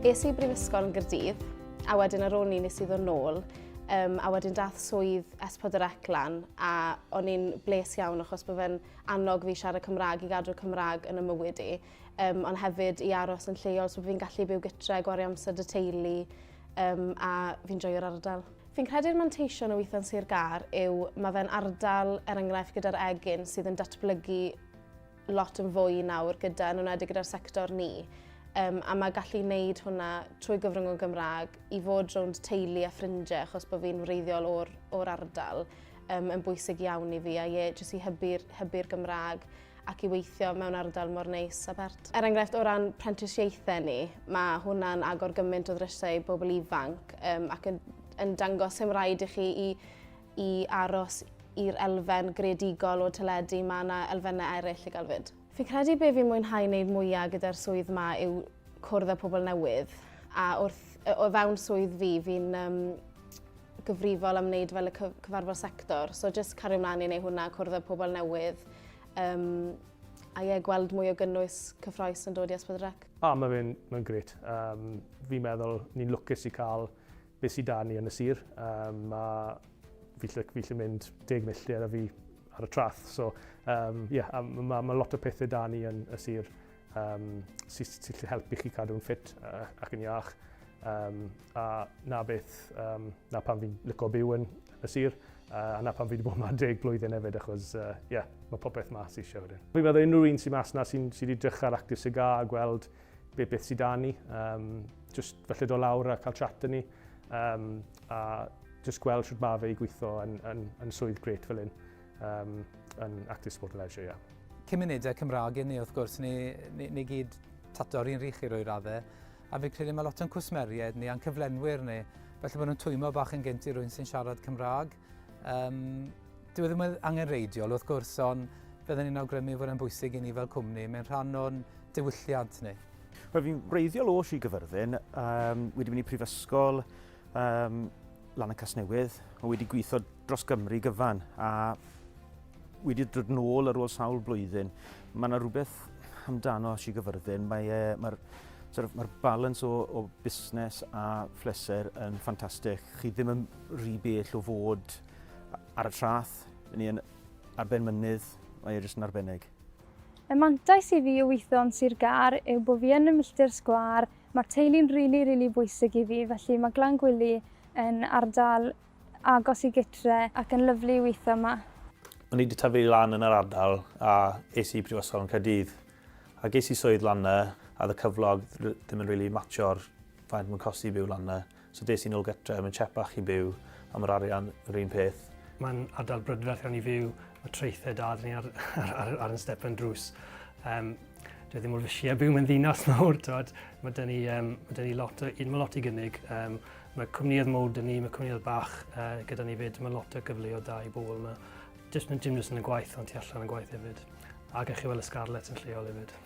Es i brifysgol yn Gyrdydd, a wedyn ar ôl ni nes i ddod nôl, um, a wedyn dath swydd S4C lan, a o'n i'n bles iawn achos bod fe'n annog fi siarad Cymraeg i gadw Cymraeg yn y mywyd i, um, ond hefyd i aros yn lleol so fi'n gallu byw gytre, gwario amser dy teulu, um, a fi'n joio'r ardal. Fi'n credu'r manteision o weithio'n Sir Gâr yw mae fe'n ardal, er enghraifft, gyda'r egin sydd yn datblygu lot yn fwy nawr gyda, yn enwedig gyda'r sector ni. Um, a mae gallu wneud hwnna trwy gyfrwng o Gymraeg i fod rownd teulu a ffrindiau achos bod fi'n wreiddiol o'r, or ardal um, yn bwysig iawn i fi a ie, jyst i hybu'r hybu Gymraeg ac i weithio mewn ardal mor neis a pert. Er enghraifft, o ran prentisiaethau ni, mae hwnna'n agor gymaint o ddrysau i bobl ifanc um, ac yn, yn dangos sy'n rhaid i chi i, i aros i'r elfen greadigol o teledu, mae yna elfennau eraill i gael fyd. Fi'n credu be fi'n mwynhau wneud mwyaf gyda'r swydd ma yw cwrdd â pobl newydd a wrth, o fewn swydd fi, fi'n um, gyfrifol am wneud fel y cyfarfod sector. So just cario mlaen i wneud hwnna, cwrdd â pobl newydd, um, a ie, gweld mwy o gynnwys cyffroes yn dod i S4C. A mae fe'n mae grêt. Um, fi'n meddwl ni'n lwcus i cael beth sydd da ni yn y sir. Um, a fi lle, fi lle mynd 10 milltir a fi ar y trath. So, um, yeah, mae ma lot o pethau da ni yn y sir um, sy'n sy sy helpu chi cadw'n ffit uh, ac yn iach. Um, a na beth, um, na pam fi'n licio byw yn y sir, uh, a na pam fi wedi bod yma deg blwyddyn hefyd, achos uh, yeah, mae popeth mas eisiau wedyn. Fi'n meddwl unrhyw un sy'n mas na sy'n sy wedi drych ar Active Cigar a gweld be, beth sydd da ni, um, just felly dod lawr a cael chat ni, um, a just gweld sut mae fe i gweithio yn, yn, yn swydd gret fel un, um, yn Active Sport and Leisure, yeah. Cymunedau Cymraeg i ni, wrth gwrs, ni, ni, ni gyd tato'r un rich i roi raddau. A fi'n credu mae lot o'n cwsmeriaid ni a'n cyflenwyr ni, felly bod nhw'n twymo bach yn gynt i rwy'n sy'n siarad Cymraeg. Um, dyw e ddim yn angenrheidiol wrth gwrs, ond fydden ni'n awgrymu fod e'n bwysig i ni fel cwmni. Mae'n rhan o'n diwylliant ni. Wel, fi'n wreiddiol o Sir Gyfyrddin, um, wedi mynd i prifysgol um, lan y Casnewydd, ond wedi gweithio dros Gymru gyfan, a wedi dod nôl ar ôl sawl blwyddyn. Mae yna rhywbeth amdano Sir Gyfyrddin, mae e, mae'r sort of, mae'r balance o, o busnes a phleser yn ffantastig. Chi ddim yn rhy bell o fod ar y traeth, ni yn ar ben mynydd, mae e jyst yn arbennig. Y mantais i fi o weithio yn Sir Gâr yw bod fi yn y milltir sgwâr, mae'r teulu'n rili, rili bwysig i fi, felly mae Glangwili yn ardal agos i gytre ac yn lyfli i weithio yma. O'n i 'di tyfu lan yn yr ardal a es i brifysgol yn Caerdydd. A ges i swydd lan 'na a oedd y cyflog ddim yn rili matcho'r faint mae'n costi i byw lan 'na. So des i nôl gytre, mae'n chepach i byw a mae'r arian yr un peth. Mae'n ardal brydferth iawn i fyw, mae traethau da 'da ni ar, ar, ar, ar yn stepen drws. Um, dwi ddim mor fysi a byw mewn ddinas mawr, twod. Mae dyn ni, um, mae dyn ni lot, o, mae lot i gynnig. Um, Mae cwmnïoedd mowr 'da ni, mae cwmnïoedd bach uh, gyda ni fyd, mae lot o gyfleoedd da i bobl yma. Jyst yn dim jyst yn y gwaith, ond tu allan yn gwaith hefyd. A gewch chi weld y Scarlets yn lleol hefyd.